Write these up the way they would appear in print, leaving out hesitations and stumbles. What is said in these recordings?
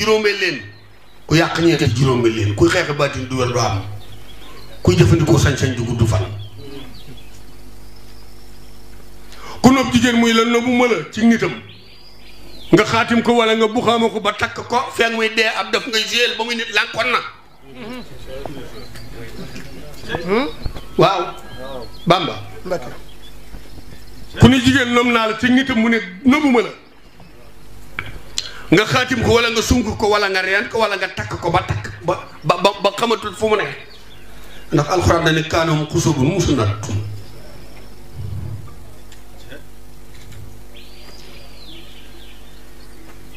juróomeel leen ku yàq ñee def juróomeel leen kuy xeexe baatin du wér du am kuy jëfandikoo sañ-sañ du gudd fan ku nopp jigéen muy la nobbu ma la ci nitam nga xaatim ko wala nga buxaama ko ba takk ko fekk muy dee ab def ngay géel ba muy nit lànkoon na waaw Bamba ku ni jigéen nom naa la ci nitam mu ne nobbu ma la nga xaatim ko wala nga sunk ko wala nga reen ko wala nga takk ko ba takk ba xamatul fu mu ne ndax alxuraan dane kaanoom xusubun musunat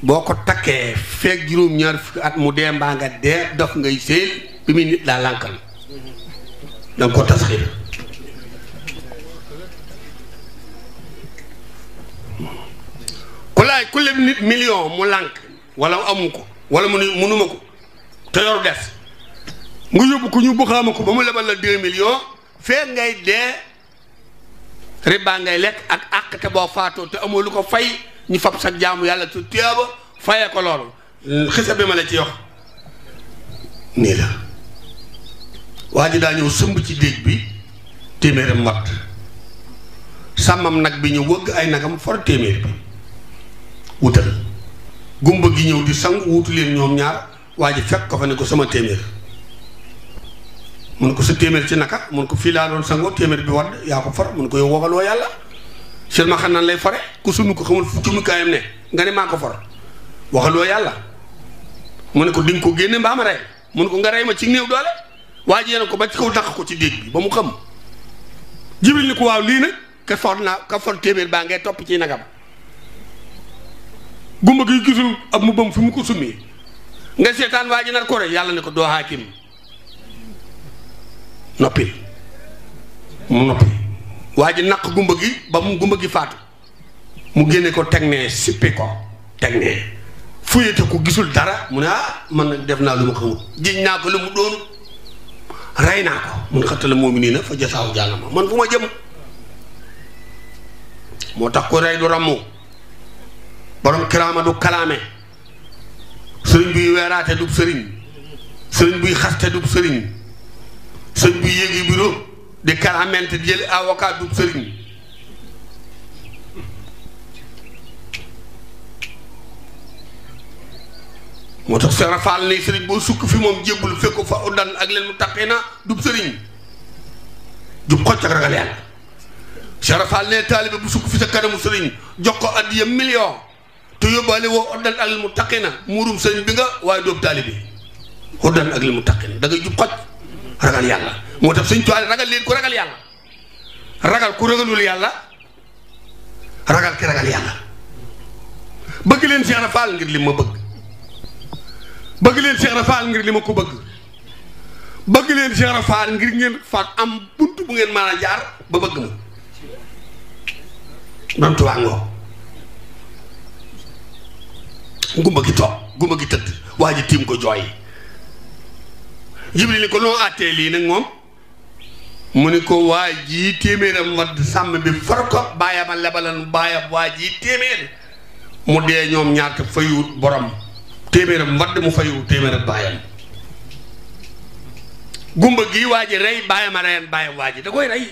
boo ko takkee feeg juróom-ñaar fukki at mu dee mbaa nga dee dof ngay séel bi muy nit laa lànkal danga ko tasxiir ku laay ku leb nit million mu lànk wala amu ko wala mu ni munuma ko te yor des nga yóbbu ko ñu buxaama ko ba mu lebal la 2 millions feeg ngay dee riba ngay lekk ak àq te boo faatoo te amoo lu ko fay ñu fab sa jaamu yàlla tu tiyaaba fayee ko loolu xisa bi ma la ci wax nii la waa ji daa ñëw sëmb ci déeg bi téeméeram watt sàmmam nag bi ñu wëgg ay nagam for téeméer bi wutal gumba gi ñëw di sangu wutu leen ñoom ñaar waa ji fekk ko fa ne ko sama téeméer mun ko sa téeméer ci naka mun ko fii laa doon sangoo téeméer bi wadd yaa ko for mun ko yow waxaloo yàlla seulement xam naan lay fore ku sunu ko xamul fu cumukaayam ne nga ne maa ko for waxaloo yàlla mu ne ko di nga ko génne mbaa ma rey mu ne ko nga rey ma ci néew doole waa ji yéen ko ba ci kaw daq ko ci déeg bi ba mu xam jibril ni ko waaw lii nag ka for téeméer baa ngay topp ci nagam gumba gi gisul ab mu bëm fi mu ko summi nga seetaan waa ji nar ko rey yàlla ne ko doo haakim noppil mu noppi waa ji naq gumba gi ba mu gumba gi faatu mu génne ko teg ne sippi ko teg ne fuyete ko gisul dara mu ne ah man nag def naa lu ma xamul jiñ naa ko lu mu doon rey naa ko mun xattala moomi nii na fa jasaaw jàllama man fu ma jëm moo tax ko rey du rammu borom kiraama du kalaame sëriñ buy weeraate du sëriñ sëriñ buy xaste du sëriñ sëriñ buy yéegi bureau di kalaamente jël avocat du sëriñ moo tax Seex Faal ne sëriñ boo sukk fi moom jébbul fekk fa uddan ak leen mu taqee na du sëriñ jub xocc ak ragal yàlla Seex Faal ne taalibe bu sukk fi sa kanamu sëriñ jox ko addiya million te yóbbaale woo uddan ak leen mu taqee na muurum sëriñ bi nga waaye doobu taalibe uddan ak leen mu taqee na da ngay jub xocc ragal yàlla moo tax sëñ Tuubaa ragal leen ku ragal yàlla ragal ku ragalul yàlla ragal ki ragal yàlla bëgg leen Seex Faal ngir li ma bëgg bëgg leen Seex Faal ngir li ma ko bëgg bëgg leen Seex Faal ngir ngeen fa am bunt bu ngeen mën a jaar ba bëgg ma Maam Tuubaa ngoo gumba gi toog gumba gi tëdd waa ji tiim ko jooy Jibril ni ko noo àttee lii nag moom mu ni ko waa ji téeméeram wadd sàmm bi far ko bàyyama lebalan bàyyam waa ji téeméer mu dee ñoom ñaar te fayut borom téeméeram wadd mu fayu téeméeram bàyyam gumba gi waa ji rey bàyyama reyen bàyyam waa ji da koy rey